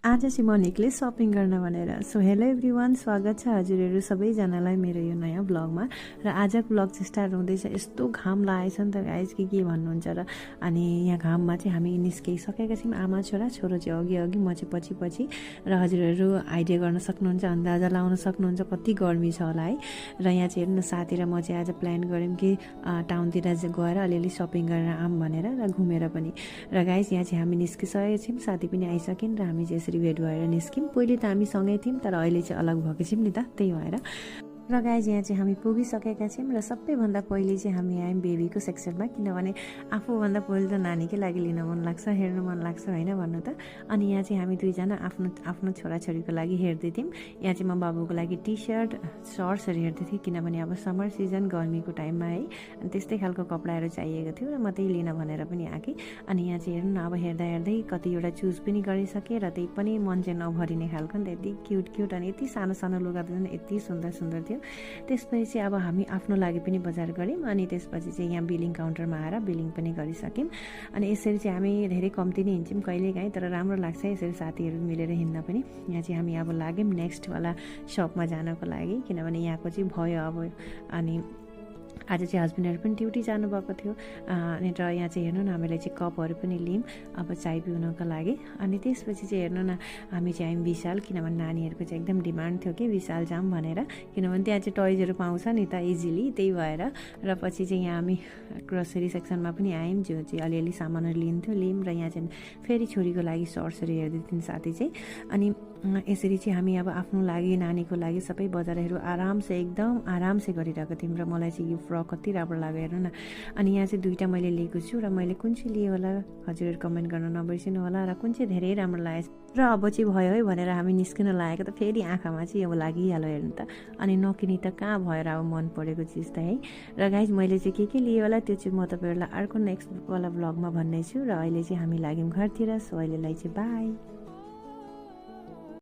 आज चाहिँ म निक्लेँ सपिङ गर्न भनेर। सो हेलो एभ्रिवान, स्वागत छ हजुरहरू सबैजनालाई मेरो यो नयाँ ब्लगमा। र आजको ब्लग चाहिँ स्टार्ट हुँदैछ। यस्तो घाम लागेछ नि त गाइज के भन्नुहुन्छ र। अनि यहाँ घाममा चाहिँ हामी निस्किसकेका छौँ, आमा छोरा। छोरो चाहिँ अघि अघि, म चाहिँ पछि पछि। र हजुरहरू आइडिया गर्न सक्नुहुन्छ, अन्दाजा लाउन सक्नुहुन्छ कति गर्मी छ होला है। र यहाँ चाहिँ हेर्नु न, साथी र म चाहिँ आज प्लान गऱ्यौँ कि टाउनतिर गएर अलिअलि सपिङ गरेर आऊँ भनेर, र घुमेर पनि। र गाइज यहाँ चाहिँ हामी निस्किसकेका छौँ, साथी पनि आइसक्यौँ र हामी चाहिँ भेट भएर निस्क्यौँ। पहिले त हामी सँगै थियौँ, तर अहिले चाहिँ अलग भएको छौँ नि त, त्यही भएर। र गाइज यहाँ चाहिँ हामी पुगिसकेका छौँ। र सबैभन्दा पहिले चाहिँ हामी आयौँ बेबीको सेक्सनमा, किनभने आफूभन्दा पहिले त नानीकै लागि लिन मन लाग्छ, हेर्नु मन लाग्छ होइन भन्नु त। अनि यहाँ चाहिँ हामी दुईजना आफ्नो छोराछोरीको लागि हेर्दै थियौँ। यहाँ चाहिँ म बाबुको लागि टी सर्ट सर्ट्सहरू हेर्दै थिएँ, किनभने अब समर सिजन गर्मीको टाइममा है, अनि त्यस्तै खालको कपडाहरू चाहिएको थियो र म त्यही लिन भनेर पनि आएँ। अनि यहाँ चाहिँ हेर्नु न, अब हेर्दा हेर्दै कतिवटा चुज पनि गरिसकेँ, र त्यही पनि मन चाहिँ नभरिने खालको नि त। यति क्युट क्युट अनि यति सानो सानो लुगा पनि यति सुन्दर सुन्दर थियो। त्यसपछि चाहिँ अब हामी आफ्नो लागि पनि बजार गऱ्यौँ, अनि त्यसपछि चाहिँ यहाँ बिलिङ काउन्टरमा आएर बिलिङ पनि गरिसक्यौँ। अनि यसरी चाहिँ हामी धेरै कम्ती नै हिँड्छौँ कहिलेकाहीँ, तर राम्रो लाग्छ यसरी साथीहरू मिलेर हिँड्न पनि। यहाँ चाहिँ हामी अब लाग्यौँ नेक्स्टवाला सपमा जानको लागि, किनभने यहाँको चाहिँ भयो अब। अनि आज चाहिँ हस्बेन्डहरू पनि ड्युटी जानुभएको थियो। अनि र यहाँ चाहिँ हेर्नु न, हामीले चाहिँ कपहरू पनि लियौँ अब चाय पिउनको लागि। अनि त्यसपछि चाहिँ हेर्नु न, हामी चाहिँ आयौँ विशाल, किनभने नानीहरूको चाहिँ एकदम डिमान्ड थियो कि विशाल जाऊँ भनेर, किनभने त्यहाँ चाहिँ टोइजहरू पाउँछ नि त इजिली, त्यही भएर। र पछि चाहिँ यहाँ हामी ग्रोसरी सेक्सनमा पनि आयौँ, जो चाहिँ अलिअलि सामानहरू लियौँ। र यहाँ चाहिँ फेरि छोरीको लागि सर्ट्सहरू हेर्दै थियौँ साथी चाहिँ। अनि यसरी चाहिँ हामी अब आफ्नो लागि नानीको लागि सबै बजारहरू एकदम आरामसे गरिरहेको थियौँ। र मलाई चाहिँ यो फ्रक कति राम्रो लाग्यो हेर्नु न। अनि यहाँ चाहिँ दुईवटा मैले लिएको छु, र मैले कुन चाहिँ लिएँ होला हजुरहरू कमेन्ट गर्न नबिर्सिनु होला, र कुन चाहिँ धेरै राम्रो लागेछ। र अब चाहिँ भयो है भनेर हामी निस्किन लागेको त फेरि आँखामा चाहिँ अब लागिहाल्यो हेर्नु त। अनि नकिनी त कहाँ भएर अब मन परेको चिज त है। र गाइज मैले चाहिँ के लिएँ होला त्यो चाहिँ म तपाईँहरूलाई अर्को नेक्स्टवाला ब्लगमा भन्ने छु। र अहिले चाहिँ हामी लाग्यौँ घरतिर। सो अहिलेलाई चाहिँ बाई।